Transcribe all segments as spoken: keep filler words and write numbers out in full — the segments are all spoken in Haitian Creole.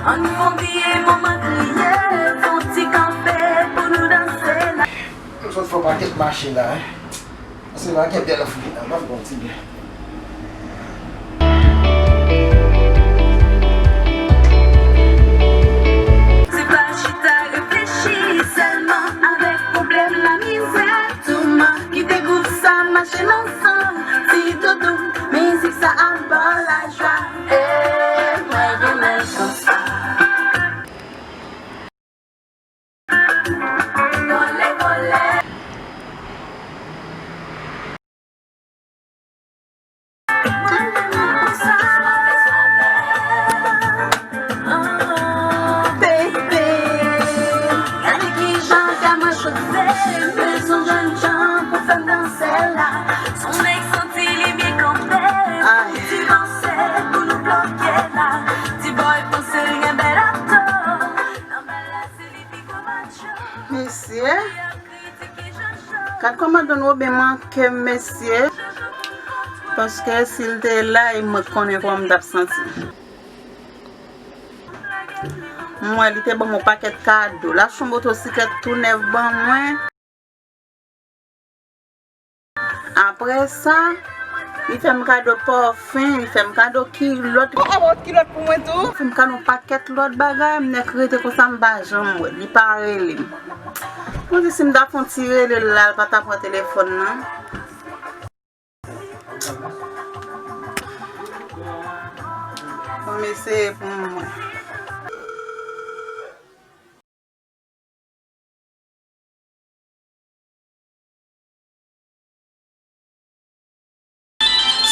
Ann fon vye moman kriye, fon ti kanpe pou nou danse la. M sot fè yon pakèt mache la, wi. Pase pa gen bèl figi nan, ban m bon ti byen. Se pa chita reflechi sèlman avèk pwoblèm la mizè. Touman kite gwoup sa mache nan san. Ti doudou, mizik sa ap ba w lajwa. E mwen renmen chan sa. Vole, vole. Baby, gade kijan kè mwen poze, bezwen jèn jan pou fè m danse la. Son nèg santi li byen kanpe, ti danse pou nou bloke la. Ti bòy panse l gen bèl ato, nan bal la se li pi gwo macho. Mesye. Gad kòman Don Robin manke m, mesye. Paske si l te la, e mwen k konnen kòman m t ap santi m. M wè li te ban m yon pakèt kado. L achte yon motosiklèt tou nèf ban mwen. Apre sa, li fè m kado pafen, li fè m kado kilòt. Li fè m kado yon pakèt lòt bagay, m nèk rete konsa, m pa janm wè l, li pa rele m. Mwen di si m ta fè yon ti rele l la, l pa ta pran telefòn nan. Bon, m eseye pou m wè.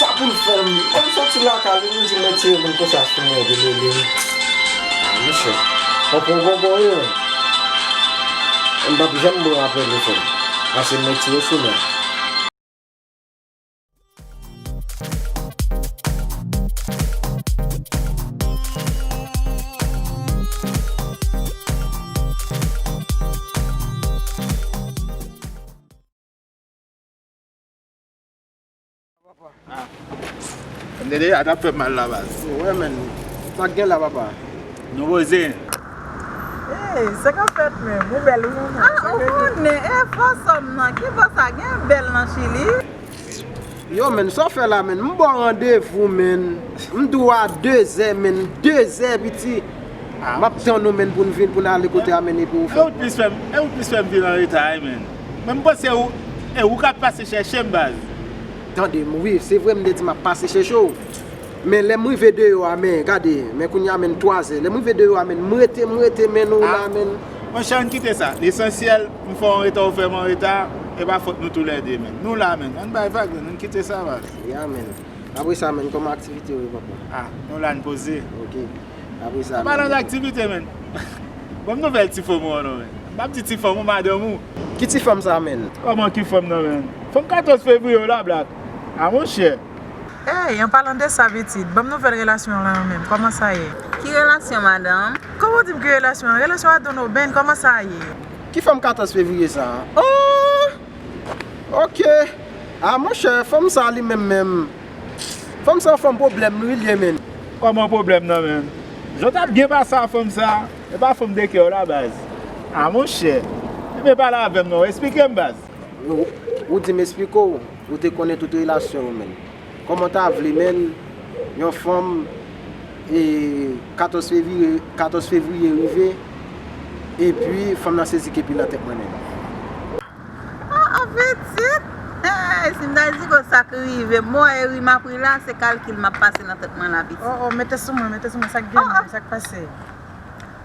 Sa pou l fè m? Kòm soti lakay li, m di m retire moun konsa sou mwen, vin rele m. Ah, monchè. Mwen pran bonbon yo. M p ap janm bwè apre li fè m. Pase m retire sou mwen. Ah. M te deja t ap fè mal la, baz. Wè, men. Sa k gen la, papa? Nou poze. Ey, sa k ap fèt menm? Ou bèl, wi, manman. Ah, ou konnen, e fò sòm nan. Ki fò sa gen bèl nan Chili? Yo, men, sa w fè la, men? M ba w randevou, men. M di w a de zè, men. De zè, piti. Ah. M ap tann ou, men, pou n vin, pou n ale kote a, men, epi ou fè. E ou t plis fè m, e ou t plis fè m vin an reta, wi, men. Men m panse ou, e ou k ap pase chèche m, baz. Tande m, wi, se vre m te di m ap pase chèche w. Men lè m rive deyò a, men gade, men kounye a, men twa zè. Lè m rive deyò a, men m rete, m rete, men nou la, men. Monchè, ann kite sa. Lesansyèl, m fè w an reta, ou fè m an reta, e pa fòt nou toulède, men. Nou la, men. Ann bay vag, men. Ann kite sa, baz. Ya, men. Apre sa, men, kòman aktivite yo ye, papa? Ah, nou la, n poze. Ok. Apre sa, men. An palan d aktivite, men. Ban m nouvèl ti fanm ou an non, men. M p ap di ti fanm ou, madanm ou. Ki ti fanm sa, men? Kòman ki fanm nan, men? Fanm katòz fevriye w la, Black. Ah, monchè. Ey, an palan de sa, pitit, ban m nouvèl relasyon w lan menm, kòman sa ye? Ki relasyon, madanm? Kòman w di m ki relasyon an? Relasyon a Don Oben, kòman sa ye? Ki fanm katòz fevriye sa? Oh! Ok. Ah, monchè, fanm sa li menm menm. Fanm sa yon fanm pwoblèm, wi, li ye, men. Kòman pwoblèm nan, men? Jan w t ap byen pase a fanm sa, e pa fanm de kè w la, baz. Ah, monchè. Ebyen, pale avè m non, esplike m, baz. Ou, ou di m esplike w, ou te konnen tout relasyon yo, men. Kòman w ta vle, men, yon fanm, e, katòz fevriye, katòz fevriye rive, epi fanm nan se zi k epi nan tèt mwen menm. Ah, ah, pitit! Hey, si m ta di konsa k rive, mò e ri m ap ri la, se kalkil m ap pase nan tèt mwen la, pitit. Oh, oh, mete sou mwen, mete sou mwen, sa k gen, sa k pase?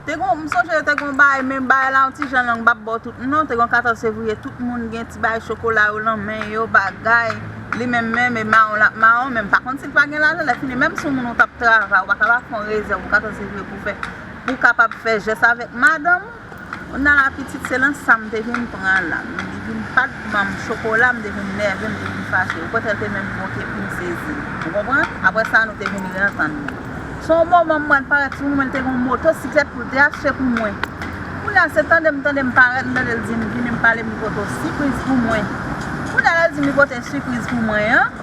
Te gon, m sonje te gon bagay, men bagay la yon ti jan long, m p ap ba w tout non. Te gon katòz fevriye, tout moun gen ti bagay chokola yo nan men yo, bagay. Li menm menm, e mawon l ap mawon, men m pa konn si l pa gen lajan, lè fini, menm si yon moun ou t ap travay, ou pa ka pa fè yon rezèv pou katòz fevriye pou fè, pou w kapab fè jès avèk madanm ou. Kounye a la, pitit, se nan sa m te vin pran la. Li vin pa t ban m chokola, m te vin nève, m te vin fache. Okontrè, l te menm moke pou m sezi. Ou konprann? Apre sa, nou te vin reantann nou. Se yon moman m wè l parèt sou mwen, l te gen yon motosiklèt pou l te achte pou mwen. Kounye a, se tande m tande m parèt, m tande l di m, vini m pale m li pote yon sipriz pou mwen. Kounye a, lè l di m li pote sipriz pou mwen an,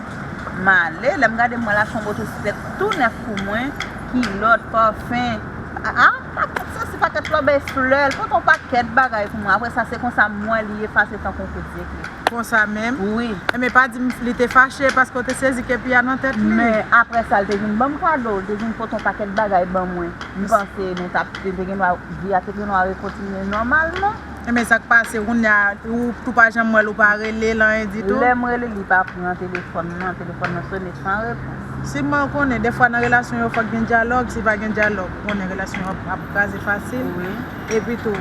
m ale, lè m gade m wè l achte yon motosiklèt tou nèf pou mwen, kilòt, pafen, Ah, ah, pakèt sosi, pakèt flò, bay flè, l pote yon pakèt bagay pou mwen. Apre sa, se konsa m wè li efase tankou yon kout zekle. Konsa menm? Wi. Enben, pa di m li te fache paske w te sezi kepi a nan tèt li. Men apre sa, l te vin ban m kado, l te vin pote yon pakèt bagay ban mwen. M panse nou t ap, te gen dwa, vi a te gen dwa rekontinye nòmalman. Enben, sa k pase, kounye a, ou tou pa janm wè l, ou pa rele l, anyen ditou? Lè m rele l, li pa pran telefòn nan, telefòn nan sone san repons. Si m konnen, dèfwa nan relasyon yo, fòk gen dyalòg, si pa gen dyalòg, ou konnen relasyon yo ap, ap kraze fasil. Wi. Epi tou,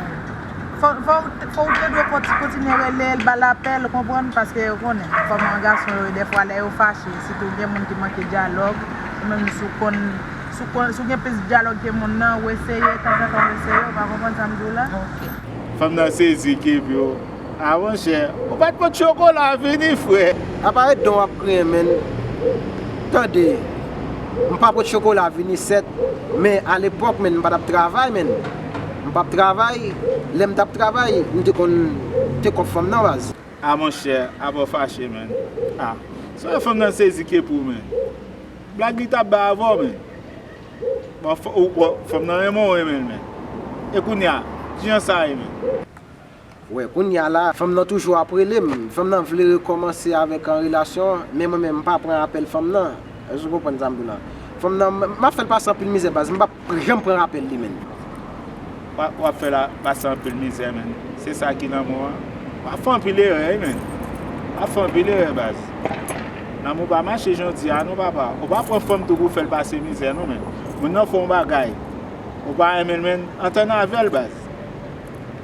fò, fò, fò ou te dwe konti-, kontinye rele l, ba l apèl, ou konprann, paske ou konnen, kòman gason yo ye, dèfwa lè yo fache, sitou gen moun ki manke dyalòg, ou menm si w konn, si w konn, si w gen plis dyalòg ke moun nan, ou eseye, tanzantan ou eseye, ou pa konprann sa m di w la? Ok. Fanm nan sezi, kepi w. Ah, monchè, ou pa t pot chokola vini, frè? Apa ret don w ap griyen, menn. Tande, m pa pot chokola vini, sèt, men alepòk, menn, m pa t ap travay, menn. M p ap travay, lè m t ap travay, m te konn te kòb fanm nan, baz. Ah, monchè, apa w fache, menn. Ah, sa fanm nan sezi, kepi w, menn. Blag li t ap bay avè w, menn. Bon, f-, ou, ou, fanm nan renmen w, renmen l, menn. E kounye a, kijan sa ye, menn? Wè, kounye a la, fanm nan toujou ap rele m. Fanm nan vle rekòmanse avèk an relasyon, men mwen menm, m pa pran apèl fanm nan. Èske w konprann sa m di w la? Fanm nan, m, m ap fè l pase anpil mizè, baz. M p ap janm pran apèl li, menn. W ap, w ap fè l pase anpil mizè, menn. Se sa ki lanmou an. W ap fè anpil erè, wi, menn. W ap fè anpil erè, baz. Lanmou pa mache jan w di a non, papa. Ou pa pran fanm tou pou w fè l pase mizè non, menn. Moun nan fè w yon bagay. Ou pa renmen l, menn. Antann avè l, baz.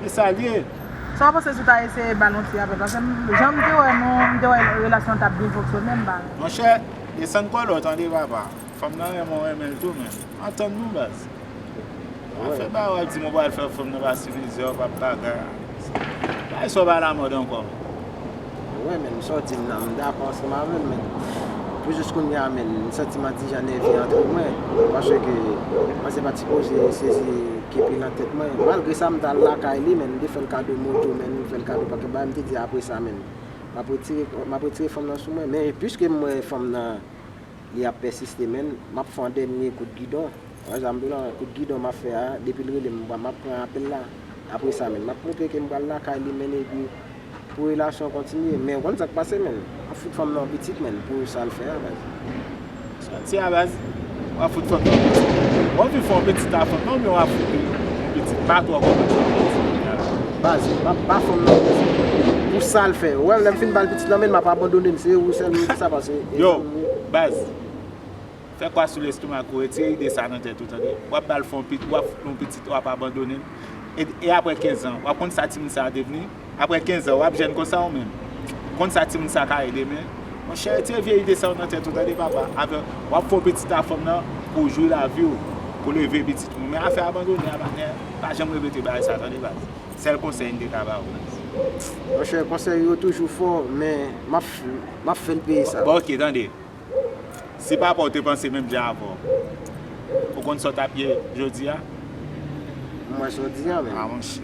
E sa l ye. Sa w panse si w ta eseye ba l yon ti apèl? Paske m, jan m te wè nou, m te wè relasyon an t ap byen fonksyone, m pa renmen. Monchè, desann kòlè w tande, papa. Fanm nan renmen w, renmen l tou, menn. Antann nou, baz. Pa fè bagay w ap di m ou pral fè fanm nan pase mizè, w p ap bagay. Bagay sa yo pa lamòd ankò. Wè, menn, sa w di m nan, m dakò ansanm avè l, menn. Pou jis kounye a, menn, m santi m an ti jan nève antre mwen, paske m panse pa t sipoze sezi kepi nan tèt mwen. Malgre sa, m t al lakay li, menn, m te fè l kado moto, menn, m fè l kado pakèt bagay, m te di apre sa, menn, m ap retire, m ap retire fanm nan sou mwen. Men piske m wè fanm nan, li ap pèsiste, menn, m ap fè yon dènye kout gidon. Wè sa m di w la, kout gidon m ap fè a, depi l rele m, m ap pran apèl la. Apre sa, menn, m ap montre ke m pral lakay li, menn, epi pou relasyon an kontinye. Men ou konn sa k pase, menn? W ap fout fanm nan yon pitit, menn, pou sa l fè a, baz. Sa w di a, baz? W ap fout fanm nan yon pitit? W ap vin fè yon pitit a fanm nan oubyen w ap fout yon pitit? M pa twò konprann sa w ap di a la. Baz, m ap ba fanm nan yon pitit pou sa l fè. Ou wè, lè m fin ba l pitit lan, menn, m ap abandone l. Se ou sèl ki sa pase. Yo, baz. Fè kwa sou lestomak ou, retire ide sa nan tèt ou, tande? W ap ba l fè yon pit-, w ap fè yon pitit, w ap abandone l. E, e apre kenz an, w ap konn sa timoun sa a devni? Apre kenz an, w ap jèn konsa ou menm? Konn sa timoun sa a ka ye demen? Monchè, retire vye ide sa yo nan tèt ou, tande, papa? Avè, w ap fè yon pitit a fanm nan pou w jwi lavi w, pou w leve pitit ou. Men afè abandone a, patnè, pa janm repete bagay sa, tande, baz? Sèl konsèy m te ka ba ou, baz. Monchè, konsèy yo toujou fò, men m ap, m ap fè l peye sa. Bon, ok, tande. Si papa w te panse menm jan avè w, ou konn sa w t ap ye jodi a? M wè sa w di a, menn. Ah, monchè.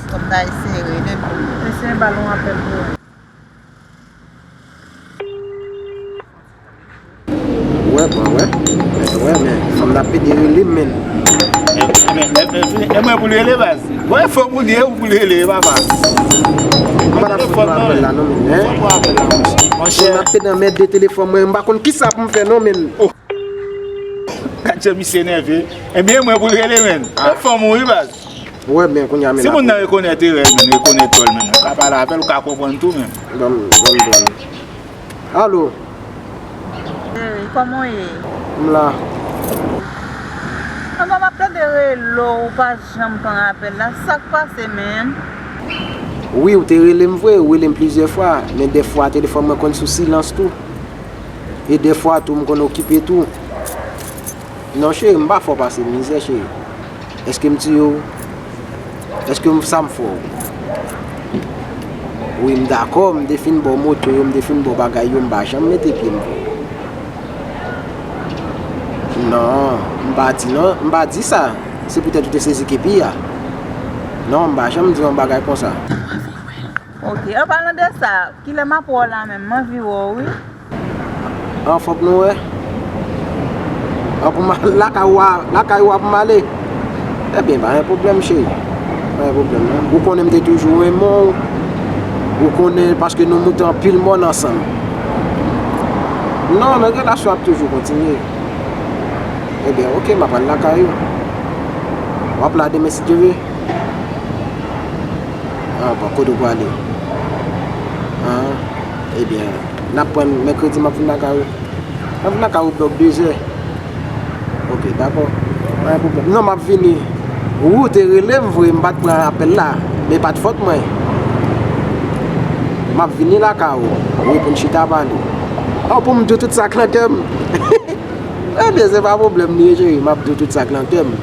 Kòm ta eseye rele l pou mwen. Eseye ba l yon apèl pou wè. Wè, bon, wè. Wè, men fanm nan ap pede rele m, menn. E mwen pou l rele, baz. Wè, fanm ou li ye, ou pou l rele, papa. M pa t ap fout pran apèl la non, menn. Fanm pran apèl la, monchè. Fanm nan ap pede anmède telefòn mwen, m pa konn kisa pou m fè non, menn. Oh. Gad jan misye nève. Ebyen, mwen pou l rele, menn. E fanm ou wi, baz. Wè, men kounye a, menn. Si moun nan rekonèt erè l, menn, rekonèt tò l, menn, ou ka pale avè l, ou ka konprann tou, menn. Ban m, ban m, ban m. Alo. Cheri, kòman w ye? M la. Anba m ap tande rele w, ou pa janm pran apèl la. Sa k pase menm? Wi, ou te rele m vre, ou rele m plizyè fwa, men dèfwa telefòn mwen konn sou silans tou. E dèfwa tou, m konn okipe tou. Non, cheri, m pa fè w pase mizè, cheri. Èske m tiye w? Èske m, sa m fè w? Wi, m dakò, m te fin ba w moto yo, m te fin ba w bagay yo, m pa janm mete pye m pou ou. Non, m pa di non, m pa di sa. Se poutèt ou te sezi kepi a. Non, m pa janm di yon bagay konsa. Ok, an palan de sa, kilè m ap wè w la menm? M anvi wè w, wi. Anfòm nou wè? Pou m al lakay ou a, lakay ou a pou m ale. Ebyen, pa gen pwoblèm, cheri. Pa gen pwoblèm, non. Ou konnen m te toujou renmen w. Ou konnen, paske nou moute anpil mòn ansanm. Non, men relasyon ap toujou kontinye. Ebyen, oke, m ap al lakay ou. W ap la demen si Dye vle? Ah, bon, kote w prale? Ah, ebyen, n ap pran mèkredi, m ap vin lakay ou. M ap vin lakay ou bò dezè. Oke, dakò. Pa gen pwoblèm. Non, m ap vini. Ou te rele m vre, m pa t pran apèl la. Men pa t fòt mwen. M ap vini lakay ou. Wi, pou n chita pale. Oh, pou m di w tout sa k nan kè m. Ebyen, se pa pwoblèm li ye, cheri. M ap di w tout sa k nan kè m.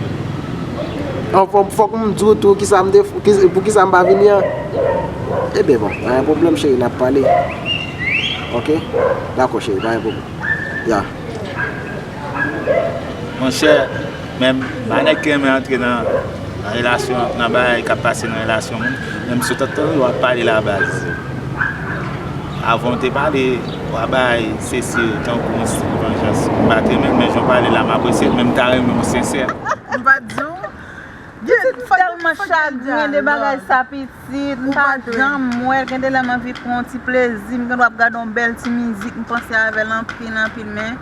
Anfòm, fòk m di w tou kisa m te, ki, pou kisa m pa vini an. Ebyen, bon, pa gen pwoblèm, cheri, n ap pale. Oke? Dakò, cheri, pa gen pwoblèm. Ya. Monchè, men m pa nèg ki renmen antre nan, nan relasyon, nan bagay k ap pase nan relasyon moun. Men m sot antann w ap pale la baz. Avan w te pale, w ap bay Cecile tankou yon stil vanjans. M pa t renmen l, men jan w pale la, m apresye l, men m ta renmen w sensè. M pa t di w. Pitit m tèlman chagren de bagay sa, pitit. M pa janm wè l. Gen de lè m anvi pran yon ti plezi. M gen dwa ap gade yon bèl ti mizik. M panse avè l anpil, anpil, men.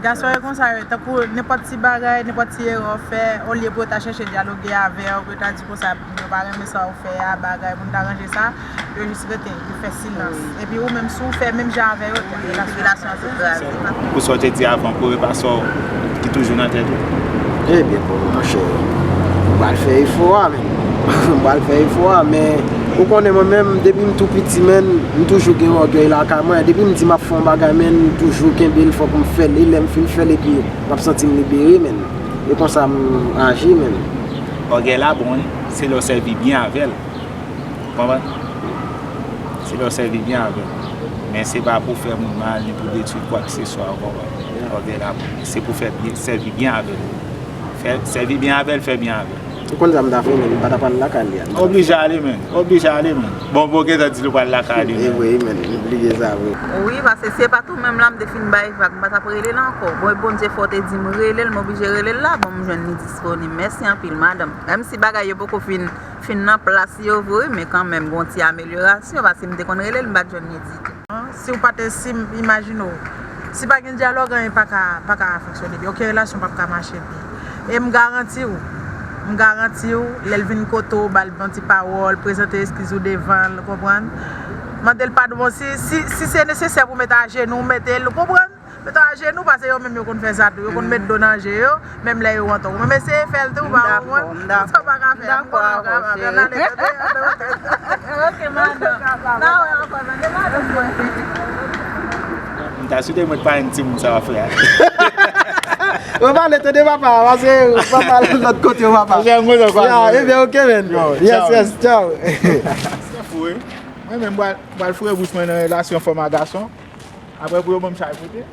Gason yo konsa, yo. Tankou nenpòt ti bagay, nenpòt ti erè w fè, olye pou yo ta chèche dyaloge avè w, pou yo ta di konsa, yo pa renmen sa w fè a, bagay, pou n ta ranje sa, yo jis rete, yo fè silans. Epi ou menm, si w fè menm jan avè yo, relasyon an se kraze. Pou sa w te di avan, pou repase w ki toujou nan tèt ou. Ebyen, bon, monchè, m pral fè efò a, men. M pral fè efò a, men ou konnen mwen menm, depi m tou piti, men, m toujou gen ògèy lakay mwen. Depi m di m ap fè yon bagay, men, m toujou kenbe l, fòk m fè l. E lè m fin fè l, epi m ap santi m libere, men. E konsa m aji, men. Ògèy la bon, wi. Se lè w sèvi byen avè l. Konprann? Se lè w sèvi byen avè l. Men se pa pou fè moun mal, ni pou detwi kwa ke se swa, w konprann? Ògèy la, se pou fè byen, sèvi byen avè l. Fè, sèvi byen avè l, fè byen avè l. Ou konn sa m ta fè, men m pa t ap al lakay li a. Oblije ale, men. Oblije ale, men. Bon, bon, gentan di l ou pral lakay li, men. E vre, men. M bliye sa, vre. Wi, paske si se pa t ou menm la, m te fin bay vag, m pa t ap rele l ankò. Bon, e Bondye fò te di m rele l, m oblije rele l la. Bon, m jwenn li disponib. Mèsi anpil, madanm. Menm si bagay yo poko fin fin nan plas yo vre, men kanmenm, gen yon ti amelyorasyon, paske m te konn rele l, m pa t jwenn li ditou. Si w pa te, si m, imajine w, si pa gen dyalòg, anyen pa ka, pa ka fonksyone byen. Okenn relasyon p ap ka mache byen. E m garanti w, m garanti w, lè l vin kote w, ba l bon ti pawòl, prezante eskiz ou devan l, konprann? Mande l padon, si, si, si se nesesè pou mete ajenou, w mete l, konprann? Met w ajenou, paske yo menm yo konn fè sa tou. Yo konn met do nan je yo, menm lè yo wont ou. Menm eseye fè l tou, pa wè mwen. Sa w pa ka fè a, m konnen w kapab. Ann ale, tande, ann ale. Ok, madanm. N a wè ankò, tande, madanm mwen. M ta swete mwen pa yon timoun sa w ap fè a. Ou pale, tande papa, paske papa lòt kote, papa. Ya, ebyen, ok, men. Yes, yes, tchao. Se fou, wi. Mwen menm, m pral, m pral foure bouch mwen nan relasyon fanm a gason. Apre pou yo ban m chay pote.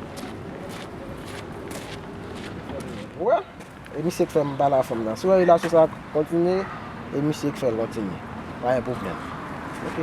Wè, e misye k fè m pale a fanm nan. Si w wè relasyon sa a kontinye, e misye k fè l kontinye. Pa gen pwoblèm. Ok?